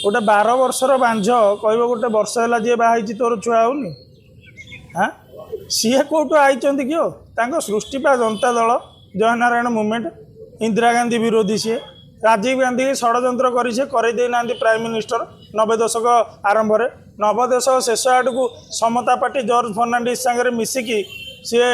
ଗୋଟେ 12 ବର୍ଷର ବାଞ୍ଝ କହିବ ଗୋଟେ ବର୍ଷ ହେଲା ଯିଏ ବାହା ହେଇଛି ତୋର ଛୁଆ ହଉନି। ହାଁ, ସିଏ କେଉଁଠୁ ଆଇଛନ୍ତି କି? ତାଙ୍କ ସୃଷ୍ଟିପା ଜନତା ଦଳ, ଜୟନାରାୟଣ ମୁଭମେଣ୍ଟ, ଇନ୍ଦିରା ଗାନ୍ଧୀ ବିରୋଧୀ ସିଏ। ରାଜୀବ ଗାନ୍ଧୀ ଷଡ଼ଯନ୍ତ୍ର କରି ସେ କରେଇ ଦେଇନାହାନ୍ତି ପ୍ରାଇମ୍ ମିନିଷ୍ଟର 90 ଦଶକ ଆରମ୍ଭରେ। 90 ଦଶକ ଶେଷ ଆଡ଼କୁ ସମତା ପାର୍ଟି ଜର୍ଜ ଫର୍ଣ୍ଣାଣ୍ଡିସ୍ ସାଙ୍ଗରେ ମିଶିକି ସିଏ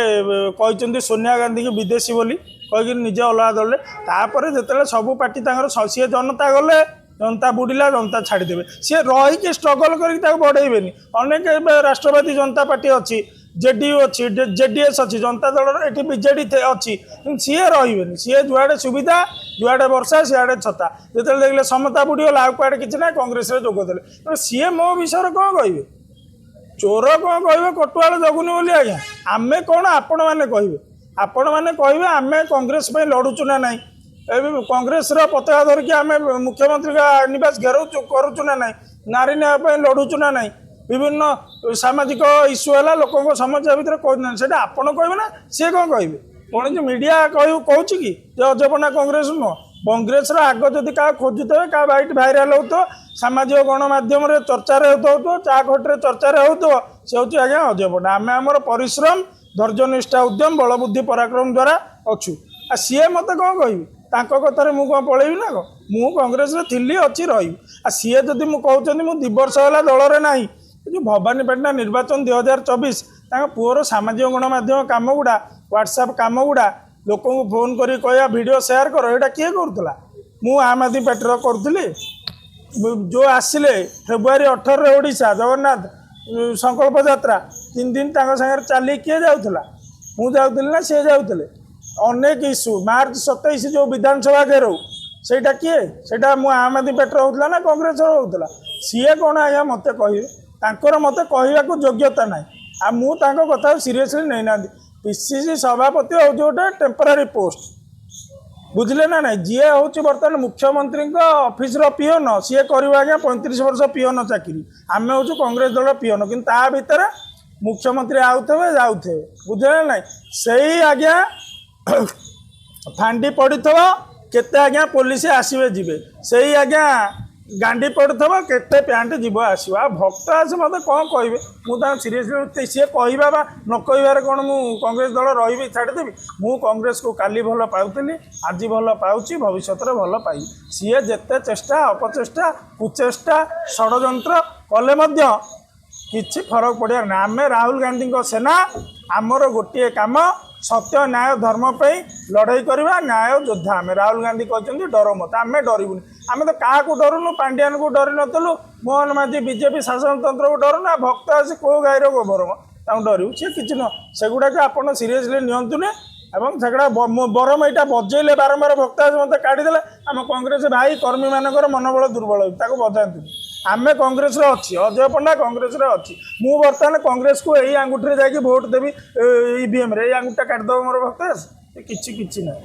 କହିଛନ୍ତି ସୋନିଆ ଗାନ୍ଧୀକି ବିଦେଶୀ ବୋଲି କହିକି ନିଜେ ଅଲଗା ଦଳରେ। ତାପରେ ଯେତେବେଳେ ସବୁ ପାର୍ଟି ତାଙ୍କର ସିଏ ଜନତା ଗଲେ, ଜନତା ବୁଡ଼ିଲା, ଜନତା ଛାଡ଼ିଦେବେ। ସିଏ ରହିକି ଷ୍ଟ୍ରଗଲ୍ କରିକି ତାକୁ ବଢ଼େଇବେନି। ଅନେକ ଏବେ ରାଷ୍ଟ୍ରବାଦୀ ଜନତା ପାର୍ଟି ଅଛି, ଜେଡିୟୁ ଅଛି, ଜେଡିଏସ୍ ଅଛି, ଜନତା ଦଳର ଏଠି ବିଜେଡି ଅଛି, କିନ୍ତୁ ସିଏ ରହିବେନି। ସିଏ ଯୁଆଡ଼େ ସୁବିଧା, ଯୁଆଡ଼େ ବର୍ଷା ସିଆଡ଼େ ଛତା। ଯେତେବେଳେ ଦେଖିଲେ ସମତା ବୁଡ଼ିଗଲା, ଆଉ କୁଆଡ଼େ କିଛି ନାହିଁ, କଂଗ୍ରେସରେ ଯୋଗ ଦେଲେ। ତେଣୁ ସିଏ ମୋ ବିଷୟରେ କ'ଣ କହିବେ? ଚୋର କ'ଣ କହିବେ କଟୁଆଳ ଜଗୁନି ବୋଲି? ଆଜ୍ଞା, ଆମେ କ'ଣ, ଆପଣମାନେ କହିବେ। ଆପଣମାନେ କହିବେ ଆମେ କଂଗ୍ରେସ ପାଇଁ ଲଢ଼ୁଛୁ ନା ନାହିଁ? ଏବେ କଂଗ୍ରେସର ପତାକା ଧରିକି ଆମେ ମୁଖ୍ୟମନ୍ତ୍ରୀଙ୍କ ନିବାସ ଘେରଉଛୁ କରୁଛୁ ନା ନାହିଁ? ନାରୀ ନ୍ୟାୟ ପାଇଁ ଲଢ଼ୁଛୁ ନା ନାହିଁ? ବିଭିନ୍ନ ସାମାଜିକ ଇସ୍ୟୁ ହେଲା, ଲୋକଙ୍କ ସମସ୍ୟା ଭିତରେ କହୁଛନ୍ତି, ସେଇଟା ଆପଣ କହିବେ ନା ସିଏ କ'ଣ କହିବେ? କୌଣସି ମିଡ଼ିଆ କହୁଛି କି ଯେ ଅଜୟ ପଣ୍ଡା କଂଗ୍ରେସ ନୁହଁ? କଂଗ୍ରେସର ଆଗ ଯଦି କାହା ଖୋଜୁଥିବେ, କାହା ବାଇଟ୍ ଭାଇରାଲ ହେଉଥିବ, ସାମାଜିକ ଗଣମାଧ୍ୟମରେ ଚର୍ଚ୍ଚାରେ ହେଉଥିବ, ଚା ଖଟିରେ ଚର୍ଚ୍ଚାରେ ହେଉଥିବ, ସେ ହେଉଛି ଆଜ୍ଞା ଅଜୟ ପଣ୍ଡା। ଆମେ ଆମର ପରିଶ୍ରମ, ଧୈର୍ଯ୍ୟ, ନିଷ୍ଠା, ଉଦ୍ୟମ, ବଳବୁଦ୍ଧି, ପରାକ୍ରମ ଦ୍ୱାରା ଅଛୁ। ଆଉ ସିଏ ମୋତେ କ'ଣ କହିବେ? ତାଙ୍କ କଥାରେ ମୁଁ କ'ଣ ପଳେଇବି ନା କ'ଣ? ମୁଁ କଂଗ୍ରେସରେ ଥିଲି, ଅଛି, ରହିବି। ଆଉ ସିଏ ଯଦି ମୁଁ କହୁଛନ୍ତି, ମୁଁ 2 ବର୍ଷ ହେଲା ଦଳରେ ନାହିଁ। ଏ ଯେଉଁ ଭବାନୀପାଟଣା ନିର୍ବାଚନ 2024, ତାଙ୍କ ପୁଅର ସାମାଜିକ ଗଣମାଧ୍ୟମ କାମ ଗୁଡ଼ା, ହ୍ୱାଟ୍ସଆପ୍ କାମ ଗୁଡ଼ା, ଲୋକଙ୍କୁ ଫୋନ୍ କରି କହିବା, ଭିଡ଼ିଓ ସେୟାର କର, ଏଇଟା କିଏ କରୁଥିଲା? ମୁଁ ଆମ୍ ଆଦମୀ ପାର୍ଟିର କରୁଥିଲି। ଯେଉଁ ଆସିଲେ ଫେବୃଆରୀ 18ରେ ଓଡ଼ିଶା ଜଗନ୍ନାଥ ସଂକଳ୍ପ ଯାତ୍ରା, 3 ଦିନ ତାଙ୍କ ସାଙ୍ଗରେ ଚାଲିକି କିଏ ଯାଉଥିଲା? ମୁଁ ଯାଉଥିଲି ନା ସିଏ ଯାଉଥିଲେ? ଅନେକ ଇସ୍ୟୁ। ମାର୍ଚ୍ଚ 27 ଯେଉଁ ବିଧାନସଭା ଘେରାଉ, ସେଇଟା କିଏ? ସେଇଟା ମୁଁ ଆମ୍ ଆଦମୀ ପାର୍ଟିର ହେଉଥିଲା ନା କଂଗ୍ରେସର ହେଉଥିଲା? ସିଏ କ'ଣ ଆଜ୍ଞା ମୋତେ କହିବେ? ତାଙ୍କର ମୋତେ କହିବାକୁ ଯୋଗ୍ୟତା ନାହିଁ। ଆଉ ମୁଁ ତାଙ୍କ କଥାକୁ ସିରିୟସଲି ନେଇନାହାନ୍ତି। ପିସିସି ସଭାପତି ହେଉଛି ଗୋଟେ ଟେମ୍ପୋରାରୀ ପୋଷ୍ଟ, ବୁଝିଲେ ନା ନାଇଁ? ଯିଏ ହେଉଛି ବର୍ତ୍ତମାନ ମୁଖ୍ୟମନ୍ତ୍ରୀଙ୍କ ଅଫିସର ପିଅନ, ସିଏ କରିବ ଆଜ୍ଞା 35 ବର୍ଷ ପିଅନ ଚାକିରି। ଆମେ ହେଉଛୁ କଂଗ୍ରେସ ଦଳର ପିଅନ, କିନ୍ତୁ ତା ଭିତରେ ମୁଖ୍ୟମନ୍ତ୍ରୀ ଆଉଥିବେ ଯାଉଥିବେ, ବୁଝିଲେ ନା ନାଇଁ? ସେଇ ଆଜ୍ଞା ଫାଣ୍ଡି ପଡ଼ିଥିବ, କେତେ ଆଜ୍ଞା ପୋଲିସ ଆସିବେ ଯିବେ। ସେଇ ଆଜ୍ଞା ଗାଣ୍ଡି ପଡ଼ୁଥିବ, କେତେ ପ୍ୟାଣ୍ଟ ଯିବ ଆସିବ। ଆଉ ଭକ୍ତ ଆସି ମୋତେ କ'ଣ କହିବେ? ମୁଁ ତାଙ୍କୁ ସିରିୟସଲି, ସିଏ କହିବା ବା ନ କହିବାରେ କ'ଣ ମୁଁ କଂଗ୍ରେସ ଦଳ ରହିବି, ଛାଡ଼ିଦେବି? ମୁଁ କଂଗ୍ରେସକୁ କାଲି ଭଲ ପାଉଥିଲି, ଆଜି ଭଲ ପାଉଛି, ଭବିଷ୍ୟତରେ ଭଲ ପାଇବି। ସିଏ ଯେତେ ଚେଷ୍ଟା, ଅପଚେଷ୍ଟା, କୁଚେଷ୍ଟା, ଷଡ଼ଯନ୍ତ୍ର କଲେ ମଧ୍ୟ କିଛି ଫରକ ପଡ଼ିବାର ନାହିଁ। ଆମେ ରାହୁଲ ଗାନ୍ଧୀଙ୍କ ସେନା। ଆମର ଗୋଟିଏ କାମ, ସତ୍ୟ, ନ୍ୟାୟ, ଧର୍ମ ପାଇଁ ଲଢ଼େଇ କରିବା, ନ୍ୟାୟ ଯୋଦ୍ଧା ଆମେ। ରାହୁଲ ଗାନ୍ଧୀ କହିଛନ୍ତି ଡର ମତ, ଆମେ ଡରିବୁନି। ଆମେ ତ କାହାକୁ ଡରୁନୁ। ପାଣ୍ଡିଆନକୁ ଡରି ନଥିଲୁ, ମୋହନ ମାଝୀ, ବିଜେପି ଶାସନତନ୍ତ୍ରକୁ ଡରୁନୁ। ଆଉ ଭକ୍ତ ଆସି କେଉଁ ଗାଈର ଗୋବର ମ ତାଙ୍କୁ ଡରିବୁ? ସିଏ କିଛି ନୁହଁ। ସେଗୁଡ଼ାକ ଆପଣ ସିରିୟସଲି ନିଅନ୍ତୁନି। ଏବଂ ସେଗୁଡ଼ା ବରମ ଏଇଟା ବଜେଇଲେ ବାରମ୍ବାର, ଭକ୍ତ ଆସି ମୋତେ କାଢ଼ିଦେଲେ, ଆମ କଂଗ୍ରେସ ଭାଇ କର୍ମୀମାନଙ୍କର ମନୋବଳ ଦୁର୍ବଳ ହେବ। ତାକୁ ବଜାନ୍ତୁନି। ଆମେ କଂଗ୍ରେସରେ ଅଛି, ଅଜୟ ପଣ୍ଡା କଂଗ୍ରେସରେ ଅଛି। ମୁଁ ବର୍ତ୍ତମାନ କଂଗ୍ରେସକୁ ଏଇ ଆଙ୍ଗୁଠିରେ ଯାଇକି ଭୋଟ ଦେବି ଇଭିଏମ୍ରେ। ଏଇ ଆଙ୍ଗୁଠିଟା କାଟିଦେବ ମୋର ଭକ୍ତ ଆସି? କିଛି କିଛି ନାହିଁ।